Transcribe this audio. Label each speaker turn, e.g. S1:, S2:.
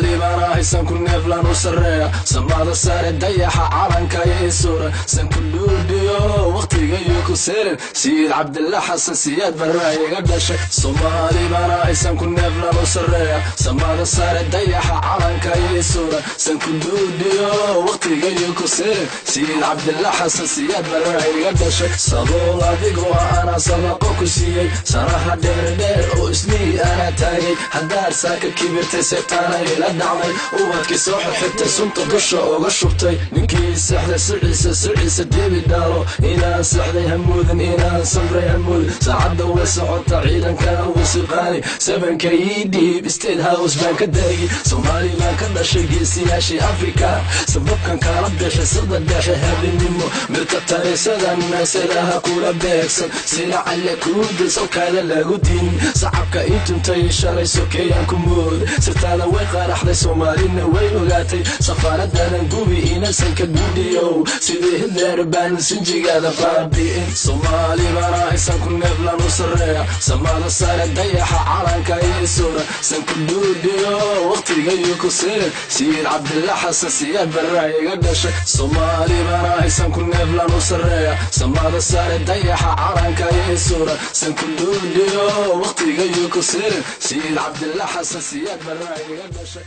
S1: Soomaali baan ahay, sanku neeflan u sarreeya, samada sare dayaxa calanka ii suran, sanku dhuudhiyo waqtigayo ku seerin, Sayid Cabdilla Xasan Siyaad Barraa iga dhashay. Soomaali baan ahay, sanku neeflan u sarreeya, samada sare dayaxa calanka ii suran, sanku dhuudhiyo waqtigayo ku seerin, Sayid Cabdilla Xasan Siyaad Barraa iga dhashay. Sabool adigoo anaa sadaqo ku siiyey, sanaha dheerdheer oo islii anaa taagay, haddaad saaka kibirtay seebtaana ila dhacday, ubadkii soo xirxirtay sunta dusha uga shubtay, ninkii sexday siciisa siciisa debi dhaalo, inaan sexday hamuudin, inaan samray hamuudin, saacadda way socota, ciidankana wuu siqaani, sabanka ii dhiib, State House baan ka daagi, Soomaali baan ka dhashay, geesiyaashii Afrika, sababkan kala bixi sida dhexe habeenimo, mirta tarisadan meesadaha kula beegsan, sila calle kuudil salkaada lagu diinin, sacabka ii tuntay shalay sokeeyaan ku mood, sirtaada way qaraxday, Soomaalina way ogaatay, safaaradanan gubi inasanka gudhiyow, sidii Hitler baan sinjigaada baabi'in. Soomaali baan ahay, sanku neeflan u sarreeya, samada sare dayaxa calanka ii suran, sanku dhuudhiyo waqtigayo ku sirin, Sayid Cabdilla Xasan Siyaad Barraa iga dhashay. Soomaali baan ahay, sanku neeflan u sarreeya, samada sare dayaxa calanka ii suran, sanku dhuudhiyo waqtigayo ku sirin, Sayid Cabdilla Xasan Siyaad Barraa iga dhashay.